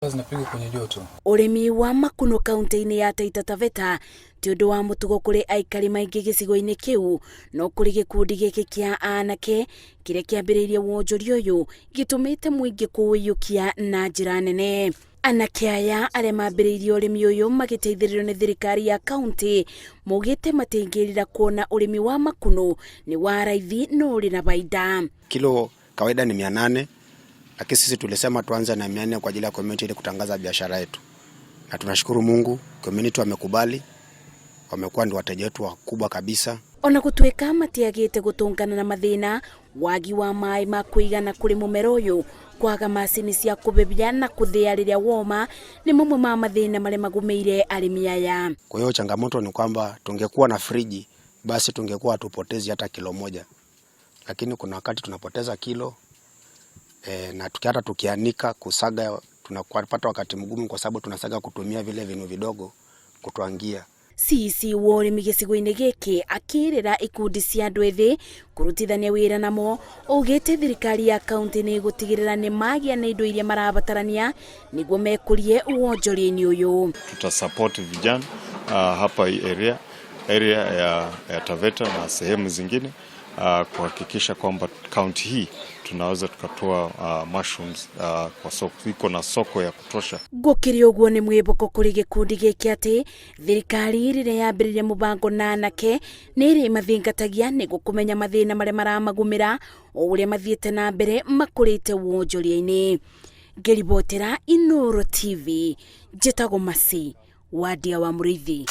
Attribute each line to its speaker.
Speaker 1: Zilikuwa zinapigwa kwenye joto.
Speaker 2: Ũrĩmi wa makunũ kaunti-inĩ ya Taita Taveta ti ũndũ wa mũtugo kũrĩ aikari maingĩ gĩcigo-inĩ kĩu, no kũrĩ gĩkundi gĩkĩ kĩa anake kĩrĩa kĩambĩrĩirie wonjoria ũyũ gĩtũmĩte mũingĩ kũũiyũkia na njĩra nene. Anake aya arĩa mambĩrĩirie ũrĩmi ũyũ magĩteithĩrĩrio nĩ thirikari ya kaunti maugĩte matingĩrira kuona ũrĩmi wa makunũ nĩ wa raithi no ũrĩ na baida.
Speaker 3: Kilo kawaida ni 800, lakini sisi tulisema tuanze na 400 kwa ajili ya community ili kutangaza biashara yetu, na tunashukuru Mungu community wamekubali, wamekuwa ndio wateja wetu wakubwa kabisa.
Speaker 2: Ona gũtuĩka matiagĩte gũtũngana na mathĩna, wagi wa maĩ ma kũigana kũrĩ mũmera ũyũ, kwaga macini cia kũbebia na kũthĩa rĩrĩa woma nĩ mamwe ma mathĩna marĩa magũmĩire arĩmi aya.
Speaker 3: Kwa hiyo changamoto ni kwamba tungekuwa na friji basi tungekuwa hatupotezi hata kilo moja, lakini kuna wakati tunapoteza kilo na hata tukianika kusaga tunapata wakati mgumu, kwa sababu tunasaga kutumia vile vinu vidogo kutwangia.
Speaker 2: CEC wa ũrĩmi gĩcigo-inĩ gĩkĩ akĩrĩra ikundi cia andũ ethĩ kũrutithania wĩra namo, augĩte thirikari ya kaunti nĩ ĩgũtigĩrĩra nĩ magĩa na indo iria marabatarania nĩguo mekũrie wonjoria-inĩ ũyũ.
Speaker 4: Tutasupport vijana hapa hii area ya Taveta na sehemu zingine kuhakikisha kwamba kaunti hii tunaweza tukatoa mushrooms kwa soko, iko na soko ya kutosha.
Speaker 2: Gũkĩrĩ ũguo nĩ mwĩhoko kũrĩ gĩkundi gĩkĩ atĩ thirikari rĩrĩa yambĩrĩria mũbango na anake nĩ ĩrĩ mathingatagia nĩguo kũmenya mathĩna marĩa maramagũmĩra o ũrĩa mathiĩte na mbere makũrĩte wonjoria-inĩ. Ngĩribotera Inooro TV, njĩtagwo Mercy Wadia wa Mũrĩithi.